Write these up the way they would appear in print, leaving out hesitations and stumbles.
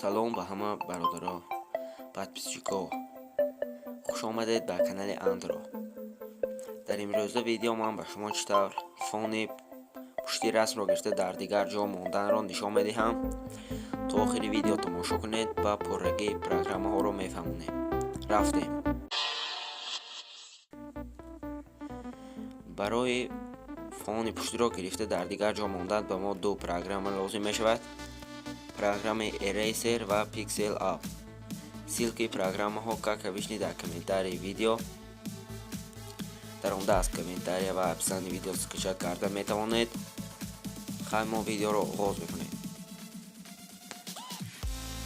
Салом ба ҳама бародаро, подписчико. Хуш омадед ба канали Андро. Дар имрӯза видео ман ба шумо чӣ тавр фони пушти расмро гирифта дар дигар ҷо монданро нишон медиҳам. То охири видео тамошо кунед ва пуррагии программаҳоро мефаҳмонем. Рафтем. Барои фони пуштиро гирифта дар дигар ҷо мондан ба мо ду программа лозим мешавад. Программаи Eraser ва Pixel App. Ссылки программаҳо, как обычно, дар комментарии видео. Дар омада аз комментария ва описании видео скачать карда метавонед. Хай, мо видеоро оғоз мекунем.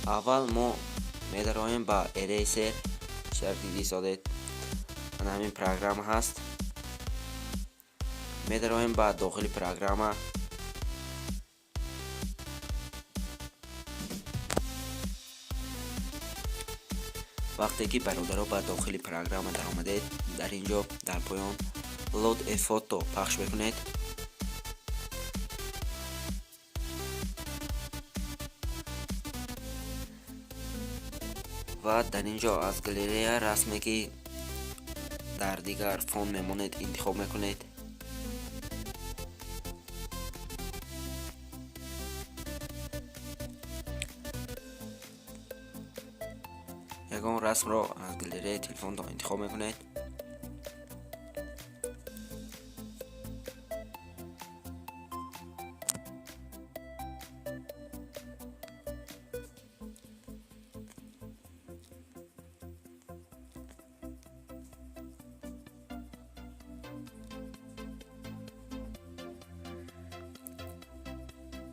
Аввал мо медароем ба Eraser. Чӣ диди содед, ана ҳамин программа ҳаст. Медароем ба дохили программа. Вақте ки, бародаро, ба дохили программа даромадед, дар ин ҷо дар поён Load a photo пахш мекунед. Ва дар ин ҷо аз галерея расме, ки дар дигар фон мемонед, интихоб мекунед. Ягон расмро аз галереяи телефонтон интихоб мекунед.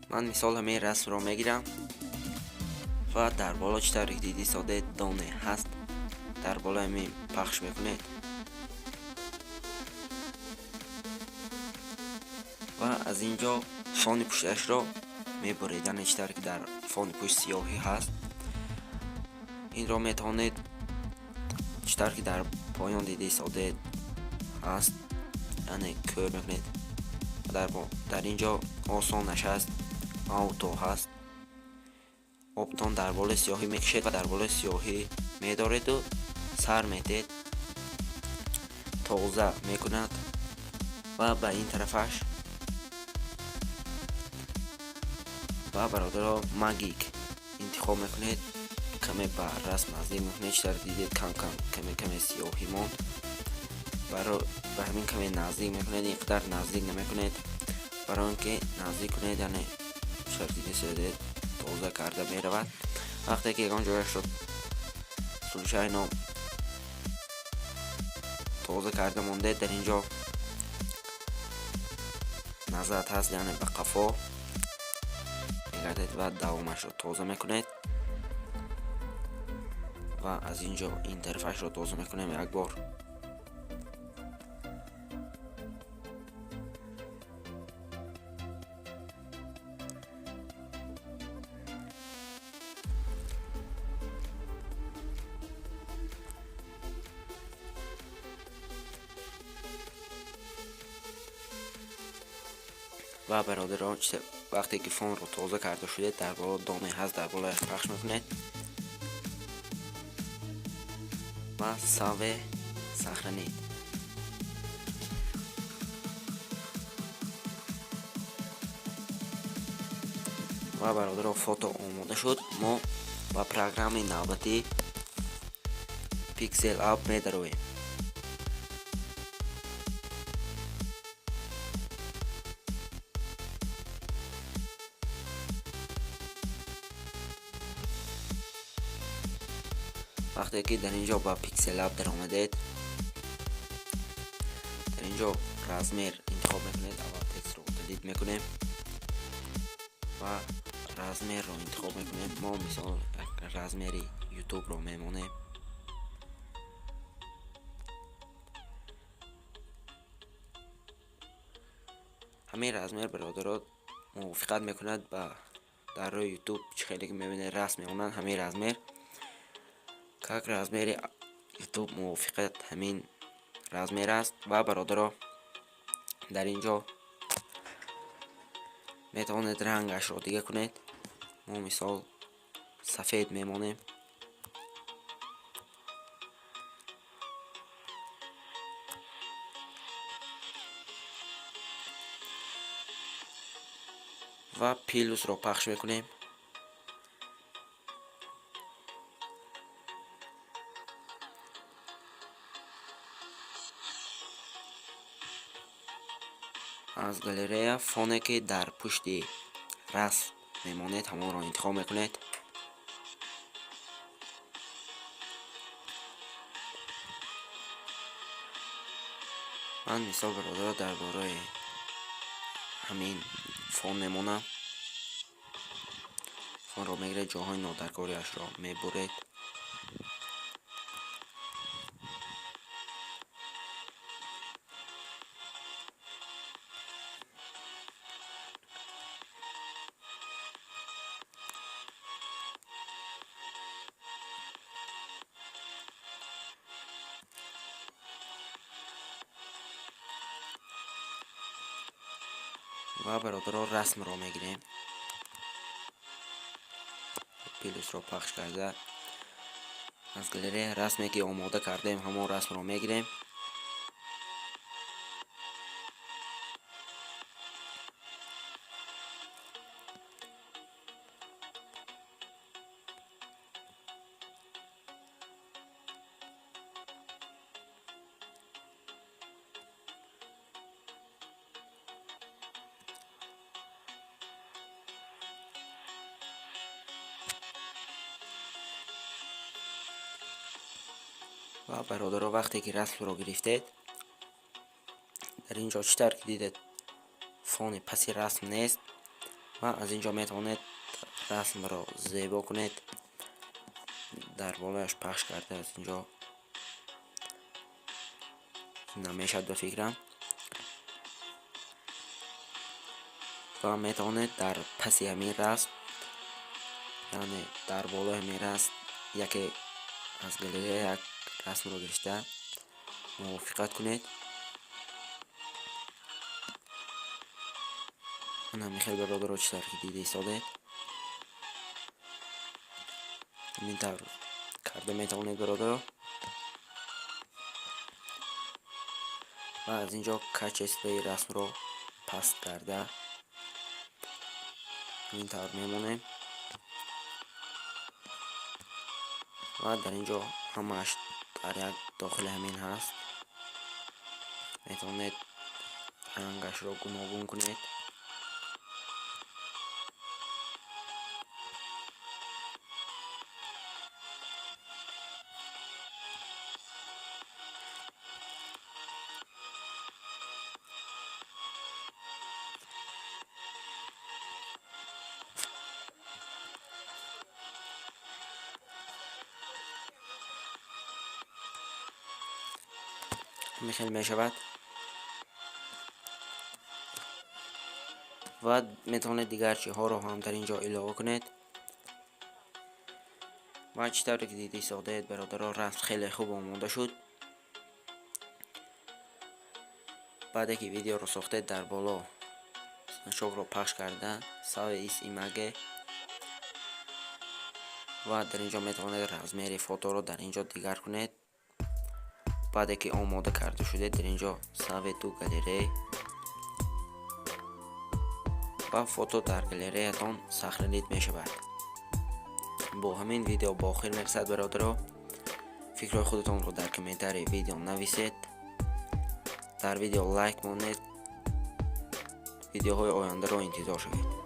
Ман мисол ҳамин расмро мегирам ва дар боло, чӣ тавре диди содед, Done ҳаст, дар болои ҳамин пахш мекунед ва аз ин ҷо фони пушташро мебуред. Яъне чӣ тавре ки дар фони пушт сиёҳӣ ҳаст, инро метавонед, чӣ тавре ки дар поён диди содед ҳаст, яъне кӯр мекунед. Дар ин ҷо осонаш ҳаст, Auto ҳаст. Обтон дар болои сиёҳӣ мекашед ва дар болои сиёҳӣ медореду сар медед, тоза мекунад. Ва ба ин тарафаш ва, бародаро, Magic интихоб мекунед, каме ба расм наздик мекунед. Чӣ тавр дидед, кам кам, каме каме сиёҳӣ монд. Ба ҳамин каме наздик мекунед, ин қадар наздик намекунед. Барои он ки наздик кунед, яъне чӣ дида шудед, тоза карда меравад. Вақте ки ягон ҷояшро случайно тоза карда мондед, дар ин ҷо Назад ҳаст, яъне ба қафо мегардед ва давомашро тоза мекунед. Ва аз ин ҷо ин тарафашро тоза мекунем як бор. Ва, бародарон, вақте ки фонро тоза карда шудед, дар боло Done ҳаст, дар болояш пахш мекунед ва Save, сохранить. Ва, бародаро, фото омода шуд. Мо ба программаи навбатӣ Pixel App медароем. Вақте ки дар ин ҷо ба Pixel App даромадед, дар ин ҷо размер интихоб мекунед. Аввал текстро удалить мекунем ва размерро интихоб мекунем. Мо мисол размери ютубро мемонем. Ҳамин размер, бародаро, мувофиқат мекунад ба дар рӯи ютуб чӣ хеле ки мебинед, расм мемонанд. Ҳамин размер, как размери ютуб мувофиқат ҳамин размер аст. Ва, бародаро, дар ин ҷо метавонед рангашро дига кунед. Мо мисол Сафед мемонем. Ва плюсро пахш мекунем. Аз галерея фоне, ки дар пушти расм мемонед, ҳамонро интихоб мекунед. Ман, мисол, бародаро, дар бораи ҳамин фон мемонам. Фонро мегиред, ҷоҳои нодаркориашро мебуред. Ва, бародаро, расмро мегирем. Плюсро пахш карда, аз галерея расме, ки омода кардем, ҳамон расмро мегирем. Ва, бародаро, вақте ки расмро гирифтед, дар ин ҷо чӣ тавр ки дидед, фони паси расм нест ва аз ин ҷо метавонед расмро зебо кунед. Дар болояш пахш карда, аз ин ҷо намешавад, ба фикрам. Ва метавонед дар паси ҳамин расм, яъне дар болои ҳамин расм, яке аз галерея як расмро гирифта мувофиқат кунед. Ана михел, бародаро, чӣ тавр ки дида истодед, ҳамин тавр карда метавонед, бародаро. Ва аз ин ҷо качествои расмро паст карда, ҳамин тавр мемонем. Ва дар ин ҷо ҳамааш дар як дохили ҳамин ҳаст. Метавонед рангашро гуногун кунед. Михел мешавад. Ва метавонед дигар чиҳоро ҳам дар ин ҷо илова кунед. Ва чӣ тавре ки дида истодаед, бародаро, расм хеле хуб омода шуд. Баъде ки видеоро сохтед, дар боло значокро пахш карда, Save as Image, ва дар ин ҷо метавонед размери фоторо дар ин ҷо дигар кунед. Баъде ки омода карда шудед, дар ин ҷо Save to Gallery ва фото дар галереятон сохранить мешавад. Бо ҳамин видео ба охир мерасад, бародаро. Фикрҳои худатонро дар комментарии видео нависед, дар видео лайк монед, видеоҳои ояндаро интизор шавед.